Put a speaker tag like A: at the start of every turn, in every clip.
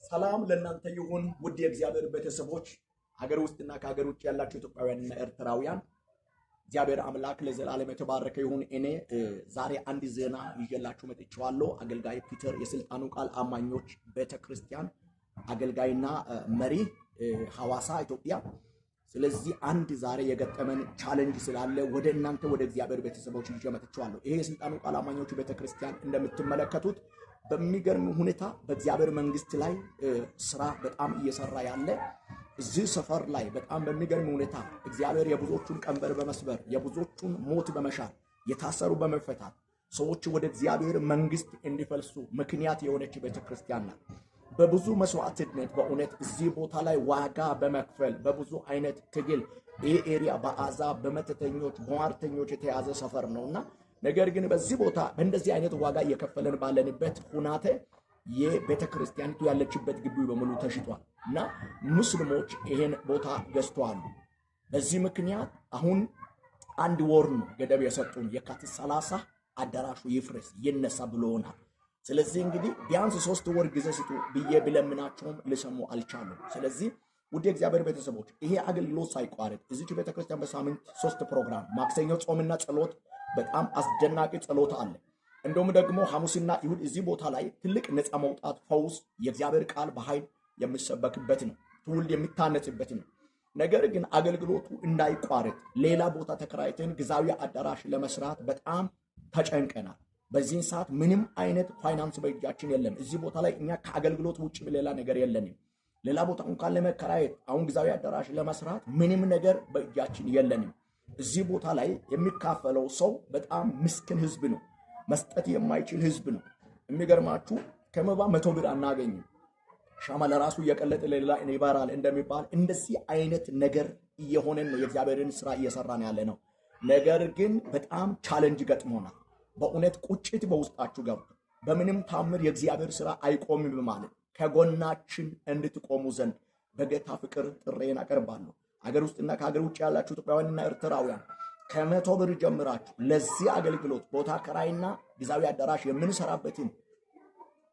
A: ሰላም ለእናንተ ይሁን ውድ የእግዚአብሔር ቤተሰቦች፣ ሀገር ውስጥና ከሀገር ውጭ ያላችሁ ኢትዮጵያውያንና ኤርትራውያን፣ እግዚአብሔር አምላክ ለዘላለም የተባረከ ይሁን። እኔ ዛሬ አንድ ዜና ይዤላችሁ መጥቼዋለሁ። አገልጋይ ፒተር የስልጣኑ ቃል አማኞች ቤተክርስቲያን አገልጋይና መሪ፣ ሐዋሳ ኢትዮጵያ። ስለዚህ አንድ ዛሬ የገጠመን challenge ስላለ ወደ እናንተ ወደ እግዚአብሔር ቤተሰቦች ይዤ መጥቼዋለሁ። ይሄ የስልጣኑ ቃል አማኞች ቤተክርስቲያን እንደምትመለከቱት በሚገርም ሁኔታ በእግዚአብሔር መንግስት ላይ ስራ በጣም እየሰራ ያለ፣ እዚህ ሰፈር ላይ በጣም በሚገርም ሁኔታ እግዚአብሔር የብዙዎቹን ቀንበር በመስበር፣ የብዙዎቹን ሞት በመሻር፣ የታሰሩ በመፈታት፣ ሰዎች ወደ እግዚአብሔር መንግስት እንዲፈልሱ ምክንያት የሆነች ቤተክርስቲያን ናት። በብዙ መስዋዕትነት በእውነት እዚህ ቦታ ላይ ዋጋ በመክፈል፣ በብዙ አይነት ትግል፣ ይህ area በአሕዛብ፣ በመተተኞች፣ በሟርተኞች የተያዘ ሰፈር ነውና፣ ነገር ግን በዚህ ቦታ በእንደዚህ አይነት ዋጋ እየከፈለን ባለንበት ሁናቴ የቤተ ክርስቲያኒቱ ያለችበት ግቢ በሙሉ ተሽጧል እና ሙስሊሞች ይሄን ቦታ ገዝተዋል። በዚህ ምክንያት አሁን አንድ ወር ነው ገደብ የሰጡን። የካቲት 30 አዳራሹ ይፍረስ ይነሳ ብሎናል። ስለዚህ እንግዲህ ቢያንስ 3 ወር ጊዜ ስጡ ብዬ ብለምናቸውም ሊሰሙ አልቻሉም። ስለዚህ ውድ የእግዚአብሔር ቤተሰቦች፣ ይሄ አገልግሎት ሳይቋረጥ እዚች ቤተክርስቲያን በሳምንት 3 ፕሮግራም፣ ማክሰኞ ጾምና ጸሎት፣ በጣም አስደናቂ ጸሎት አለ። እንደውም ደግሞ ሐሙስና ይሁድ እዚህ ቦታ ላይ ትልቅ ነፃ መውጣት፣ ፈውስ፣ የእግዚአብሔር ቃል በኃይል የሚሰበክበት ነው። ትውልድ የሚታነጽበት ነው። ነገር ግን አገልግሎቱ እንዳይቋረጥ ሌላ ቦታ ተከራይተን ጊዜያዊ አዳራሽ ለመስራት በጣም ተጨንቀናል። በዚህን ሰዓት ምንም አይነት ፋይናንስ በእጃችን የለም። እዚህ ቦታ ላይ እኛ ከአገልግሎት ውጭ ሌላ ነገር የለንም። ሌላ ቦታ እንኳን ለመከራየት፣ አሁን ጊዜያዊ አዳራሽ ለመስራት ምንም ነገር በእጃችን የለንም። እዚህ ቦታ ላይ የሚካፈለው ሰው በጣም ምስኪን ህዝብ ነው። መስጠት የማይችል ህዝብ ነው። የሚገርማችሁ ከመባ 100 ብር አናገኝም። ሻማ ለራሱ እየቀለጠ ለሌላ ይበራል እንደሚባል እንደዚህ አይነት ነገር እየሆነን ነው። የእግዚአብሔርን ስራ እየሰራን ያለ ነው። ነገር ግን በጣም challenge ገጥሞናል። በእውነት ቁጭት በውስጣችሁ ገብቶ በምንም ታምር የእግዚአብሔር ስራ አይቆምም በማለት ከጎናችን እንድትቆሙ ዘንድ በጌታ ፍቅር ጥሪዬን አቀርባለሁ። አገር ውስጥና ከሀገር ውጭ ያላችሁ ኢትዮጵያውያንና ኤርትራውያን ከ100 ብር ጀምራችሁ ለዚህ አገልግሎት ቦታ ከራይና ጊዜያዊ አዳራሽ የምንሰራበትን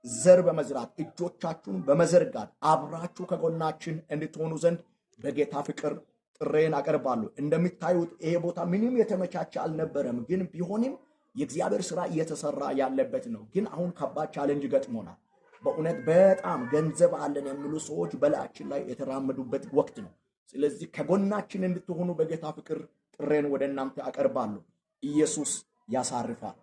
A: ዘር በመዝራት፣ እጆቻችሁን በመዘርጋት አብራችሁ ከጎናችን እንድትሆኑ ዘንድ በጌታ ፍቅር ጥሬን አቀርባለሁ። እንደሚታዩት ይሄ ቦታ ምንም የተመቻቸ አልነበረም፣ ግን ቢሆንም የእግዚአብሔር ስራ እየተሰራ ያለበት ነው። ግን አሁን ከባድ challenge ገጥሞናል። በእውነት በጣም ገንዘብ አለን የሚሉ ሰዎች በላያችን ላይ የተራመዱበት ወቅት ነው። ስለዚህ ከጎናችን እንድትሆኑ በጌታ ፍቅር ጥሬን ወደ እናንተ አቀርባለሁ። ኢየሱስ ያሳርፋል።